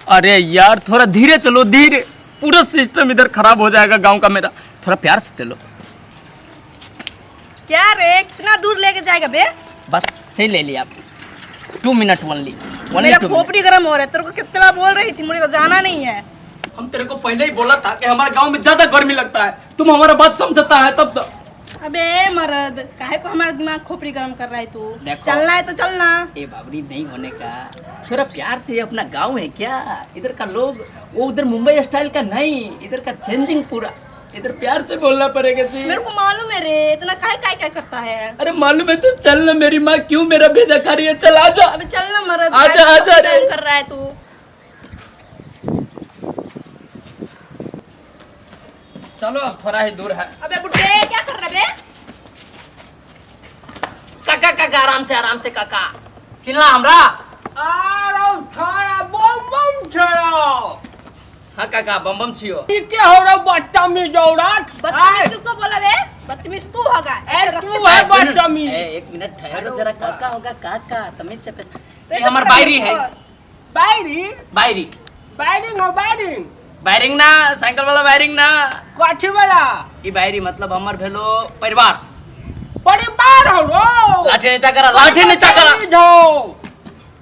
अरे यार थोड़ा धीरे चलो, धीरे, पूरा सिस्टम इधर खराब हो जाएगा गांव का मेरा। थोड़ा प्यार से चलो। क्या रे, कितना दूर लेके जाएगा बे? बस सही ले लिया आप, 2 मिनट ओनली, ओनली मेरा 2 मिनट। खोपड़ी गर्म हो रहा है। तेरे को कितना बोल रही थी, मुझे तो जाना नहीं है। हम तेरे को पहले ही बोला था कि हमारे गांव में ज्यादा गर्मी लगता है, तुम हमारा बात समझता है तब तो। अबे मर्द, काहे को हमारा दिमाग खोपड़ी गर्म कर रहा है तू? देखो। चलना है तो चलना। ए बाबरी नहीं होने का, थोड़ा प्यार से। अपना गांव है क्या, इधर का लोग वो उधर मुंबई स्टाइल का नहीं, इधर का चेंजिंग पूरा, इधर प्यार से बोलना पड़ेगा जी। मेरे को मालूम है रे, इतना काहे काहे क्या करता है। अरे मालूम है तो चल ना, मेरी माँ क्यों मेरा भेजा खा रही है, चल आजा। अबे चल ना मर्द, आजा, काहे आजा खोपड़ी रे। गर्म कर रहा है तू। चलो अब थोड़ा ही दूर है। अबे बुड्ढे क्या कर रहा बे? काका काका आराम से, आराम से काका, चिल्ला हमरा। आरो छोड़ा बम बम छोड़ा। हाँ काका बम बम छियो। ई के हो रहा बदतमीज औरत? बदतमीज किसको बोला बे? बदतमीज तू होगा। ए, ऐसे तू रास्ते है पे- सुन, बदतमीज। ए, एक मिनट ठहरो जरा, काका होगा काका, तमीज से तो ये ऐसे हमार पकड़ बायरी है। और। बायरी? बायरी। बायरिंग हो बायरिंग? बायरिंग ना, साइकिल वाला बायरिंग ना। कथी वाला? ई बायरी मतलब हमर भेलो परिवार। परिवार हो रो। लाठी नीचा करा, लाठी नीचा करा। बदतमीज हो।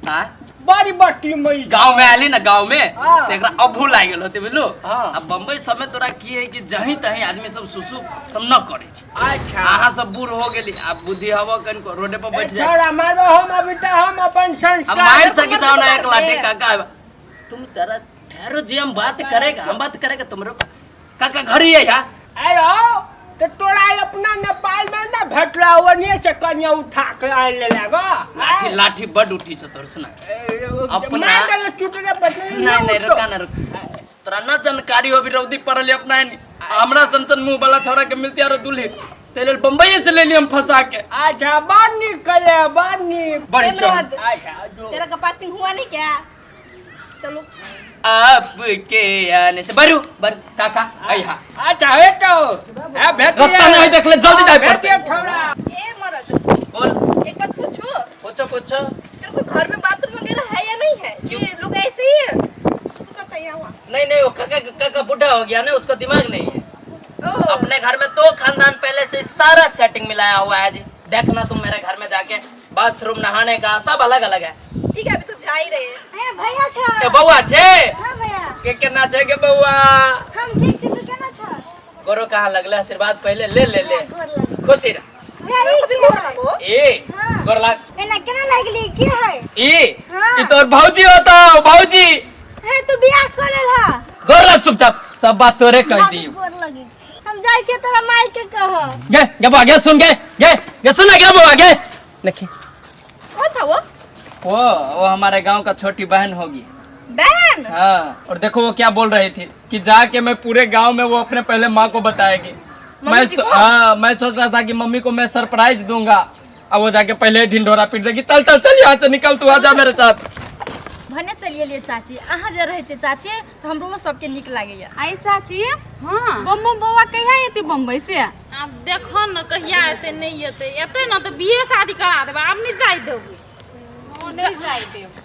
हाँ? बड़ी बदतमीज। गांव में आली ना, गांव में हाँ। तो एकरा अभू लाग गेल होते बुझलु। हाँ। अब बम्बई सब में तोरा की है कि जहीं तहीं आदमी सब सुसु सब न करे छै। अच्छा। अहाँ सब बूढ़ हो गेली, आब बुद्धि हबो कनिको रोडे पर बैठ जाए। छोड़ा मारो हम अभी तो हम अपन अब संस्कार मार सके जाओ ना एक लाठी दे। काका, तुम तेरा ठहरो जी, हम बात करेगा, हम बात करेगा तुमरो काका घर ही है यार। अरे तो तोरा अपना नेपाल में ना भेटला ओनिए से कनिया उठा के आन ले लागो। लाठी लाठी बड उठी छो तोर, सुना अपना- मार देले चुटरे पर। नहीं नहीं रुका ना रुक, तोरा ना जानकारी हो भी रौदी पड़ल अपना एनी। हमरा सन सन मुंह वाला छौड़ा के मिलती आरो दुल्ही ते लेल बम्बई से ले ली हम फंसा के। अच्छा बड़ नीक करे, बड़ नीक। बड़ी ए, छौ। मर्द, अच्छा जो तेरा कपास्टिंग हुआ नहीं क्या? चलो आपके आने से बरू बरू काका आई हा। अच्छा हे तो ए भेटिए। रास्ता नहीं देख ले, जल्दी जाए पड़ते। भेटिए छौड़ा। ए मर्द, बोल। एक बात पूछूं? पूछो पूछो। तेरे को घर में बाथरूम वगैरह है या नहीं है? ये लोग ऐसे ही सुसु करता है यहाँ। नहीं नहीं वो काका काका बूढ़ा हो गया ना, उसका दिमाग नहीं है। ओह। अपने घर में तो खानदान पहले से सारा सेटिंग मिलाया हुआ है जी, देखना तुम मेरे घर में जाके बाथरूम नहाने का सब अलग अलग है। ठीक है अभी तो जा ही रहे हैं। ए भैया छा। ए बउआ छे। हां भैया। के केना छे के बउआ? हम ठीक छी, तू केना छा? गोरो कहाँ लगले आशीर्वाद पहले ले ले ले। गोर लग। खुशी रह। भैया, मेरे को भी गोर लगो। ए हाँ। गोर लाग। एना केना लगली के है? ए हाँ। ई तोर भौजी होता भौजी। हे तू बियाह कर लेल हा। गोर लाग चुपचाप, सब बात तोरे कह दी। गोर लगी छी। हम जाइ छियै तोरा माई के कह। गे गे बउआ गे सुन गे गे गे सुन गे बउआ गे देखी। कौन था वो? वो हमारे गांव का छोटी बहन होगी। बहन? हाँ, और देखो वो क्या बोल रही थी कि जाके मैं पूरे गांव में वो अपने पहले माँ को बताएगी। मम्मी जी को? हाँ, मैं सोच रहा था कि मम्मी को मैं सरप्राइज दूंगा, अब वो जाके पहले ढिंढोरा पीट देगी, चल चल चल यहाँ से निकल तू, आजा मेरे साथ। भने चलि एलियै चाची, अहाँ जे रहै छियै चाची तऽ हमरो सबके नीक लागैया। आई चाची, हाँ बम बम बौआ कहिया एतै बम्बई से? आब देखो न कहिया एतै नहीं एतै, एतै न तऽ बिये शादी करा देबै, आब नहीं जाय देबै। हाँ, नहीं जाय देब।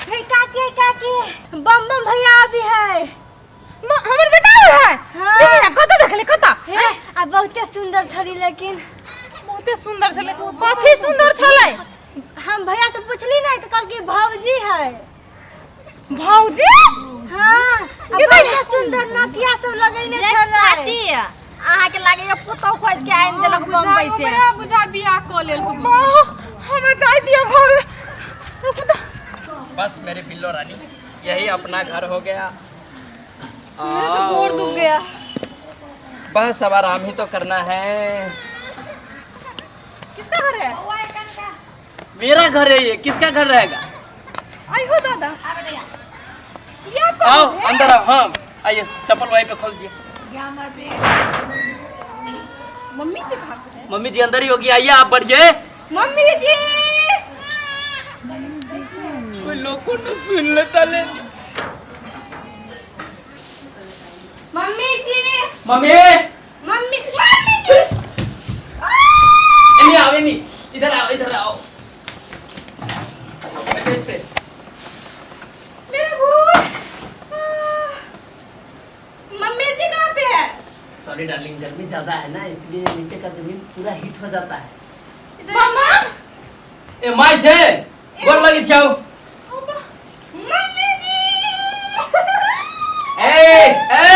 हे काकी, काकी, बम बम भैया अभी है। हमर बेटा है? हाँ। ये कतऽ देखले कतऽ? हे, आ बहुते सुंदर छली, लेकिन बहुते सुंदर छलै। कथी सुंदर छलै? हम भैया से पूछली नहीं तो कहल कि भौजी है। भौजी? हाँ, आ बहुते सुंदर नथिया सब लगैने छलै। चाची, अहाँ के लागैया पुतहु खोज के आनि देलक बम्बई से। बुझा बुझा बियाह कऽ लेल। हमरा जाय दिअ घर। बस मेरी बिल्लो रानी, यही अपना घर हो गया। मेरा तो गोड़ दुख गया। बस अब आराम ही तो करना है। किसका घर है? मेरा घर है ये, किसका घर रहेगा? आई हो दादा। आओ अंदर आओ। हाँ आइए, चप्पल वहीं पे खोल दिया। मम्मी जी कहाँ पे है? मम्मी जी अंदर ही होगी, आइए आप बढ़िए। मम्मी जी कोई लोगों ने सुन लेता ले। Mummy ji, mummy, mummy, mummy ji. नहीं आओ, नहीं इधर आओ, इधर आओ। बैठो इस पे। मेरा गोड़। सॉरी डार्लिंग, गर्मी ज्यादा है ना, इसलिए नीचे का जमीन पूरा हीट हो जाता है। मम्मा ए my छे, गोर लगी छौ। मम्मी जी ए ए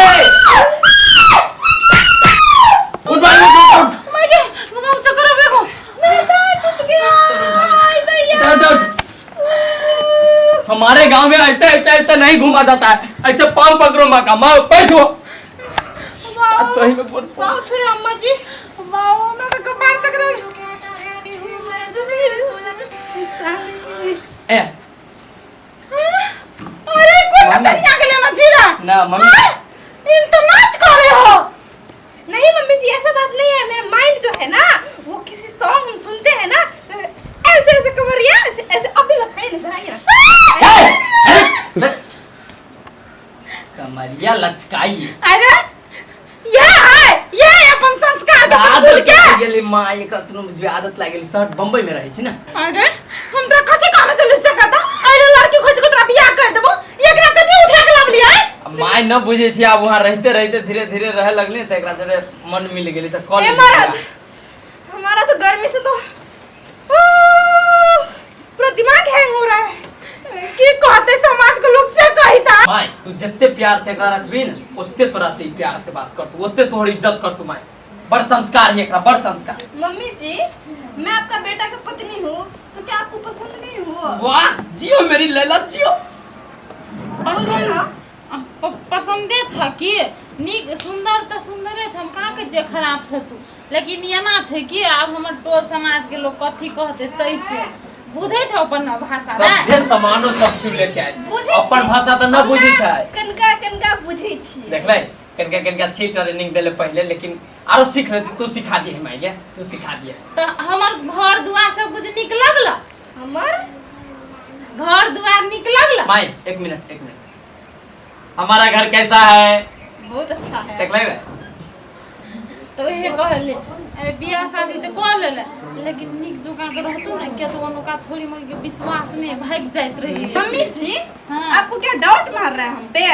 उठ भाई, उठ उठ उठ। My गे मम्मा चक्कर आबे को। मेरा दांत टूट गया। आई दैया। उठ, उठ, उठ। हमारे गांव में ऐसे ऐसे ऐसे नहीं घूमा जाता है, ऐसे पाँव पकड़ो माँ का, माँ बैठो सही में बोल। पाँव छुए अम्मा जी। वाओ मैं तो कपार चक्कर आबे। ए अरे कोई मम्मी। नचनिया के लेना जीरा ना मम्मी इन तो नाच करे हो। नहीं मम्मी जी ऐसा बात नहीं है, मेरा माइंड जो है ना वो किसी सॉन्ग हम सुनते हैं ना तो ऐसे ऐसे कमरिया ऐसे ऐसे अभी लचकाइए ना, जरा ये ना। ए, ए, कमरिया लचकाई। अरे ये है ये है अपन संस्कार के आदत भूल के लागि गेली माँ, एकरा तुनु जे आदत लागि गेली, शहर बम्बई में रहै छी ना। अरे हम तो कथि कहने चले से कथा, अरे लड़की खोज के तोरा बियाह कर देबो, एकरा कथि उठा के लाबली है। अब my न बुझै छी, आब वहाँ रहते रहते धीरे धीरे रहे लगली त एकरा जोरे मन मिल गेली त कॉल। ए मरद, हमारा तो गर्मी से तो पूरा दिमाग हैंग हो रहा है। की कहते समाज के लोग से कहिता। My तू जत्ते प्यार से एकरा रखबी न ओत्ते तोरा से प्यार से बात करतू, ओत्ते तोहर इज्जत करतू my. बड़ संस्कार है एकरा, बड़ संस्कार। मम्मी जी मैं आपका बेटा का पत्नी हूँ तो क्या आपको पसंद नहीं हुआ? वाह जियो मेरी लैला जियो। पसंद पसंदे छ कि नीक सुंदर त सुंदरे छ, हम कहाँ के जे खराब छ तू, लेकिन एना छै कि आब हमर टोल समाज के लोग कथी कहते तैसे बुझै छ अपन भाषा ने। सभे समानो सब छू लेके आयल, बुझै अपन छी। भाषा त न बुझै छै। कनका कनका बुझै छी। देखलै कनका कनका छी ट्रेनिंग देले पहले, लेकिन आरो सीख लेती, तू सिखा दिए माय गे, तू सिखा दिए। त हमर घर दुआर सब कुछ नीक लगल? हमर घर दुआर नीक लगल? My एक मिनट एक मिनट, हमारा घर कैसा है? बहुत अच्छा है। देखलै बे? तो वही कहले अरे बियाह शादी तो कऽ लेले, लेकिन नीक जोका के रहतौ ने, किया तो ओनुका छोरी में के विश्वास नहीं भागि जाइत रही। मम्मी जी हाँ। आपको क्या डाउट मार रहा है हम पे?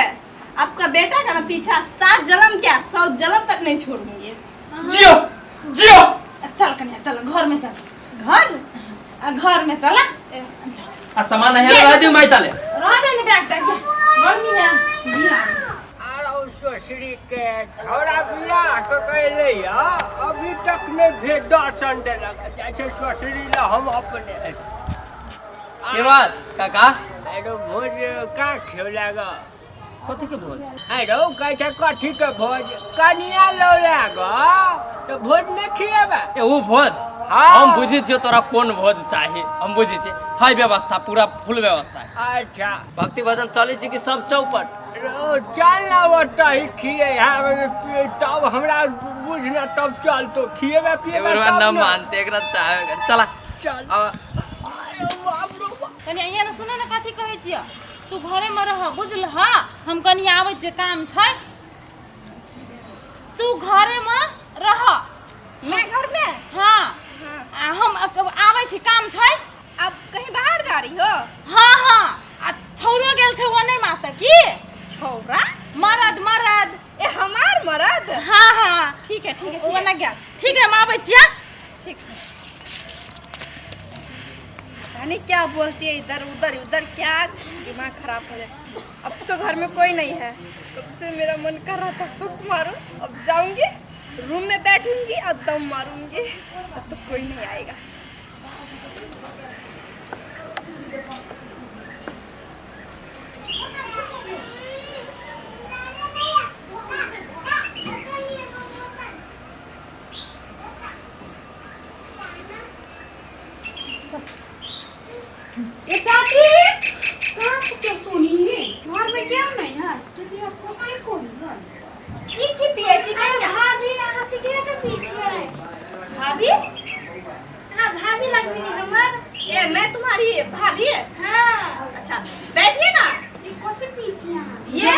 आपका बेटा का ना पीछा 7 जन्म क्या 100 जन्म तक नहीं छोड़ूंगी। जियो जियो। चल कन्या चल घर में चल। घर? आ घर में चल। आ सामान है रह दियो माई ताले। रह दे ने बैग तक, गर्मी है। जी हां। सोसरी के छोरा बियाह के कैले अभी तक नहीं भेज दर्शन देलक, जैसे सोसरी ला हम अपने। के बात काका? अरे भोज का खेला ग? कथी के भोज? अरे कहै कथी के भोज, कनिया लौला ग तो भोज नहीं खिएबा। ए उ भोज? हाँ। हम बुझै छियो तोरा कोन भोज चाही, हम बुझै छियै। है व्यवस्था पूरा फुल व्यवस्था है। अच्छा भक्ति भजन चलै छै कि सब चौपट? चल ना ओतही खिए तब हमरा बुझना, तब चल तो खिएबा पिएबा तब न मानते एकरा चाहे। चला चल। कनि अइया ने सुने ने कथी कहै छियै, तू घरे में रह बुझल। हम कनि आबै छियै काम छै, तू घरे में रह। मैं घर में? हाँ आ हम आबै छी काम छै। आप कहीं बाहर जा रही हो? हाँ हाँ आ छौरो गेल छै ओ नहि मारतै की? छौरा? मरद मरद। ए हमार मरद? हाँ हाँ ठीक है ठीक है ओ ठीक ना गया। ठीक है हम आबै छियै। ठीक। पता नहीं क्या बोलती है इधर उधर उधर, क्या दिमाग खराब हो जाए। अब तो घर में कोई नहीं है, कब से मेरा मन कर रहा था फूक मारूं, अब जाऊंगी रूम में बैठूंगी और दम मारूंगी, अब तो कोई नहीं आएगा। ए चाची कहाँ के सुनी है घर में क्या नहीं है कि आपको कोई कौन है ई की पिए छी कन्या? भाभी अहाँ सिगरेट पी छियै? भाभी? हाँ भाभी लगबिनी हमर। ए मैं तुम्हारी भाभी? हाँ। अच्छा बैठिए ना। ई कथी पी छी अहाँ? ये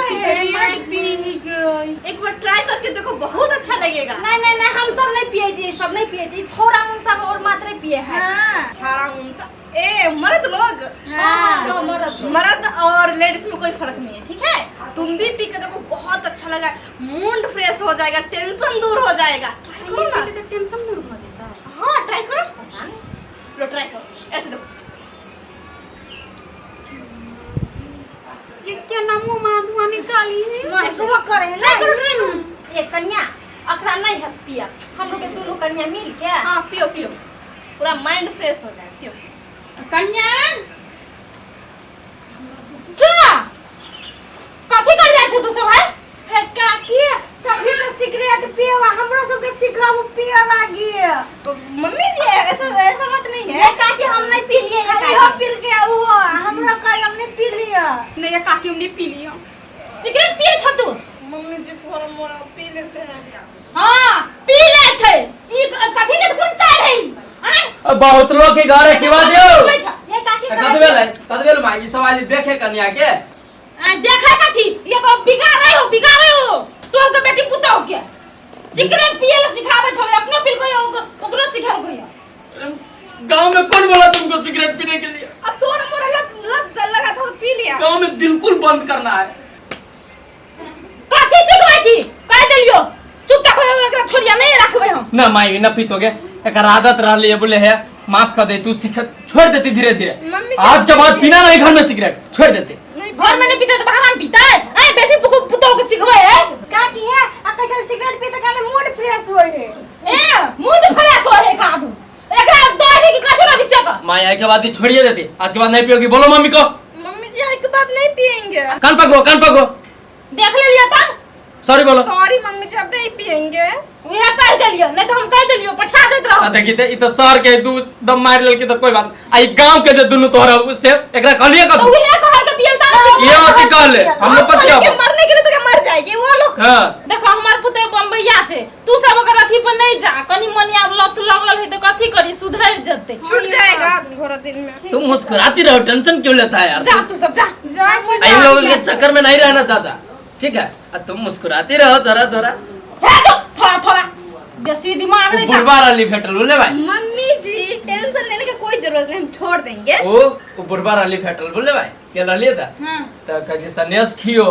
सिगरेट पी गई। एक बार ट्राई करके देखो बहुत अच्छा लगेगा। नहीं नहीं नहीं हम सब नहीं पिए जी, सब नहीं पिए जी, छोरा मुन सब और मात्र पिए है। हाँ। छारा मुन सब। ए मर्द लोग। हाँ मरद। मर्द और लेडीज में कोई फर्क नहीं है, ठीक है? तुम भी पी के देखो, बहुत अच्छा लगा, मूड फ्रेश हो जाएगा, टेंशन दूर हो जाएगा। ट्राई करो ना। टेंशन दूर हो जेता। हाँ ट्राई करो, लो ट्राई करो, ऐसे देखो। ये क्या नाम मुँह धुआं निकाली है? महसूस करे है ना। ट्राई करो, ट्राई करो। ए कन्या अखरा नहीं है पिया, हम लोग के दोनों कन्या मिल के। हाँ पियो पियो, पूरा माइंड फ्रेश हो जाएगा, पियो। कन्या जा कथी कर जाइ छौ तू सब है? हे काकी तभी से सिगरेट पियो, हमरो सबके सिगरेट पिए लागी। तो मम्मी जी ऐसा ऐसा बात नहीं है। ए काकी हम नहीं पी लिए। खाली हम पी के वो हमरो कहे हमने पी लिया। नहीं काकी हमने पी लिया। सिगरेट पिए छ तू? मम्मी जी थोड़ा मोड़ा पी लेते हैं। हां पी ले थे। ई कथी के कोन चाय है? आय बहुत लोग के घर है के बाद यो ए काकी कदबेल है कदबेल माई ई सवाल देखे कन्या के। आ देखा कथी ये तो बिगा रहे हो, बिगा रहे हो तो के बेटी पुतौ के सिगरेट पिए ला सिखावे छले, अपनो पिल कोई ओकरो सिखाल कोई। गांव में कौन बोला तुमको सिगरेट पीने के लिए? अब थोड़ा मोड़ा लत लत लगा था तो पी लिया। गांव में बिल्कुल बंद करना है। कथी सिखबै छी? कह देलियो चुपचाप हो एकरा छोड़िया नहीं रखबै हम। ना माई न पीतोगे, एकर आदत रहली है बोले है माफ कर दे, तू सीख छोड़ देती धीरे धीरे। मम्मी आज के बाद पीना नहीं घर में सिगरेट, छोड़ देते। घर में नहीं पीते तो बाहर में पीता है। ए बेटी पुतौ के सिखबै है। काकी है आ कहै सिगरेट पी त काले मूड फ्रेश होय है। ए मूड फ्रेश होय है कादू एकरा दही के कथी रवि से का माई आज के बाद ही छोड़िए देती, आज के बाद नहीं पियोगी, बोलो मम्मी को। मम्मी जी आज के बाद नहीं पियेंगे। कान पकड़ो, कान पकड़ो। देख ले लिया ता सॉरी बोलो। सॉरी मम्मी जी अब नहीं पियेंगे। उहे कह देलियो नहीं तो हम कह देलियो पठा देत रहो। आ देखी ते ई तो शहर के दू दम मार लेलकी तो कोई बात आई, गांव के जे दुनु तोहरा से एकरा कहलिए तो कथू उहे कहल के पियल ता ये अति कहले हम लोग पतिया के मरने के लिए तो क्या मर जाएगी वो लोग। हां देखो हमार पुते बम्बईया छे, तू सब अगर अथी पर नहीं जा कनी मनी आब लत लगल है तो कथी करी सुधर जते छूट जाएगा थोड़ा दिन में। तुम मुस्कुराती रहो, टेंशन क्यों लेता है यार? जा तू सब जा जा इन लोगों के चक्कर में नहीं रहना चाहता, ठीक है? और तुम मुस्कुराती रहो थोड़ा थोड़ा। हे तो थोड़ा थोड़ा बेसी दिमाग नहीं जा। बुढ़वा रली फेटल बोले भाई। मम्मी जी टेंशन लेने की कोई जरूरत नहीं, हम छोड़ देंगे। ओ वो बुढ़वा रली फेटल बोले भाई के रलिए था हां तो कहे सन्यास खियो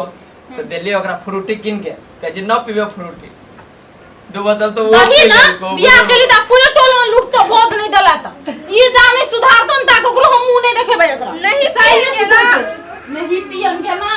तो देलिए ओकरा फ्रूटी किन के, कहे न पीबे फ्रूटी दो बोतल तो वो तभी पी ना लेलको, बियाह के लिए त पूरे टोल में लूट तो भोज नहीं देला त ई जा नहीं सुधार तो न ता ककरो हम मुंह नहीं देखेबै एकरा नहीं चाहिए पियेंगे ना। नहीं पियन के ना।